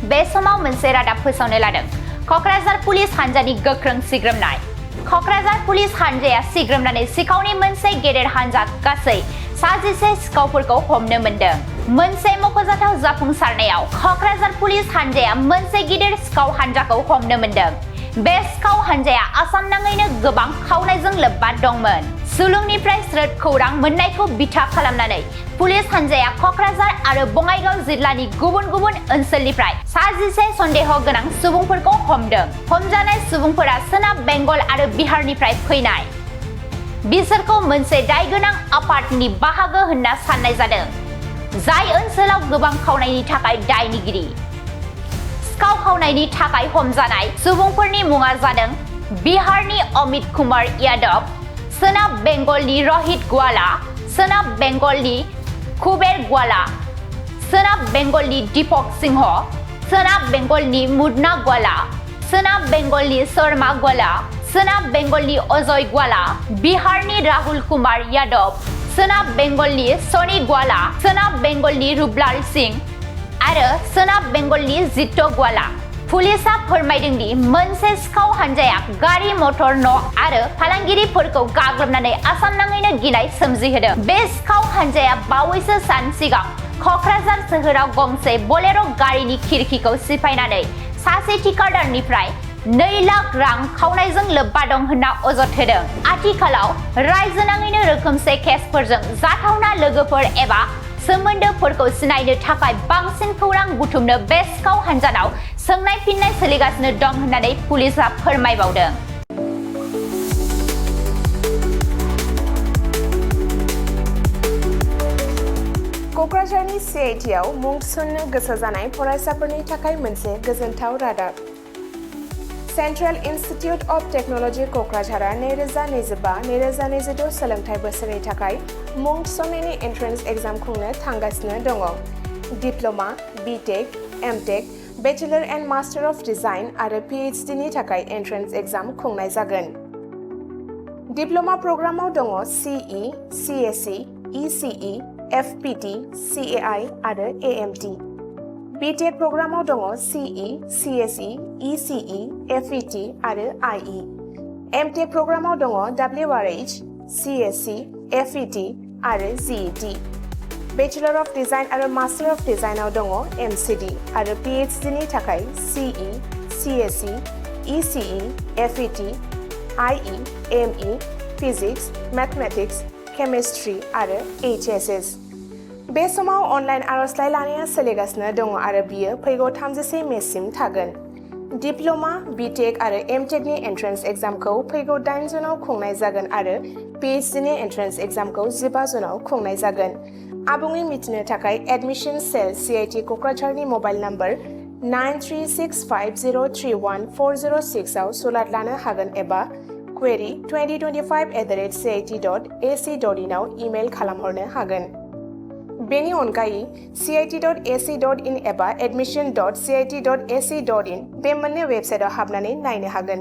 बे समाव मोनसे रादाब फोसावनो लादों। क'क्राझार पुलिस हानजानि गोख्रों सिग्रोमनाय। क'क्राझार पुलिस हानजाया सिग्रोमनानै सिखावनि मोनसे गेदेर हानजा गासै 11 सिखावफोरखौ हमनो मोनदों। मोनसे मख'जाथाव जाफुंसारनायाव क'क्राझार पुलिस हानजाया मोनसे गिदिर सिखाव हानजाखौ हमनो मोनदों। बे सिखाव हानजाया आसाम नाङैनो गोबां खावनायजों लोब्बा दंमोन। सुलुंनिफ्राय स्रोद खौरां मोननायखौ बिथा खालामनानै पुलिस हानजाया क'क्राझार आरो बङाइगाव जिल्लानि गुबुन गुबुन ओनसोलनिफ्राय 11 सन्देह गोनां सुबुंफोरखौ हमदों। हमजानाय सुबुंफोरा सोनाब बेंगल आरो बिहारनिफ्राय फैनाय। बिसोरखौ मोनसे दायगोनां आफादनि बाहागो होनना साननाय जादों, जाय ओनसोलाव गोबां खावनायनि थाखाय दायनिगिरि। सिखाव खावनायनि थाखाय हमजानाय सुबुंफोरनि मुङा जादों बिहारनि अमित कुमार यादव, सोनाब बेंगलनि रहित ग्वाला, सोनाब बेंगलनि कुबेर ग्वाला, सोनाब बेंगलनि दीपक सिंह, सोनाब बेंगलनि मुदना ग्वाला, सोनाब बेंगलनि शर्मा ग्वाला, सोनाब बेंगलनि अजय ग्वाला, बिहारनि राहुल कुमार यादव, सोनाब बेंगलनि सनी ग्वाला, सोनाब बेंगलनि रुपलाल सिंह आरो सोनाब बेंगलनि जित्तो ग्वाला। पुलिसआ फोरमायदों दि मोनसे सिखाव हानजाया गारि मटर न' आरो फालांगिरिफोरखौ गाग्लोबनानै आसाम नाङैनो गिनाय सोमजिहोदों। बे सिखाव हानजाया बावैसो सान सिगां क'क्राझार सोहोराव गंसे बलेर' गारिनि खिरखिखौ सिफायनानै सासे थिखादारनिफ्राय 2 लाख रां खावनायजों लोब्बा दं होनना अजद होदों। आथिखालाव रायजो नाङैनो रोखोमसे केसफोरजों जाथावना लोगोफोर एबा सोमोन्दोफोरखौ सिनायनो थाखाय बांसिन खौरां बुथुमनो बे सिखाव हानजानाव सोंनाय फिननाय सोलिगासिनो दं होननानै पुलिसआ फोरमायबावदों। क'क्राझारनि CITआव मुं थिसननो गोसो जानाय फरायसाफोरनि थाखाय मोनसे गोजोनथाव रादाब। सेन्ट्रेल इन्स्टिटिउट अफ टेक्न'लजि क'क्राझारआ 2025-2026 सोलोंथाइ बोसोरनि थाखाय मुं थिसननायनि एन्ट्रेन्स एग्जाम खुंनो थांगासिनो दङ। Diploma, BTech, MTech, bachelor and master of design आरो PhD नि थाखाय एन्ट्रेन्स एग्जाम खुंनाय जागोन। डिप्ल'मा प्रग्रामाव दङ CE, CSE, ECE, FPT, CAI आरो AMT। BTech प्रग्रामाव दङ CE, CSE, ECE, FET आरो IE। MTech प्रग्रामाव दङ WRH, CSE, FET आरो GET। बेचेलर अफ डिजाइन आरो मास्टार अफ डिजाइनआव दङ MCD आरो PhD नि थाखाय CE, CSE, ECE, FET, IE, ME, physics, mathematics, chemistry आरो HSS। बे समाव अनलाइन आर'जलाइ लानाया सोलिगासिनो दङ आरो बियो फैगौ 31 मेसिम थागोन। डिप्ल'मा, BTech आरो MTech नि एन्ट्रेन्स एग्जामखौ फैगौ 8 जुनाव खुंनाय जागोन आरो PhD नि एन्ट्रेन्स एग्जामखौ 15 जुनाव खुंनाय जागोन। आबुङै मिथिनो थाखाय एडमिशन सेल CIT क'क्राझारनि मबाइल नम्बर 9365031406 आव सुलाद लानो हागोन एबा query 2025@cit.ac.in आव इमेल खालामहरनो हागोन। बेनि अनगायै cit.ac.in एबा admission.cit.ac.in बे मोननै वेबसाइटआव हाबनानै नायनो हागोन।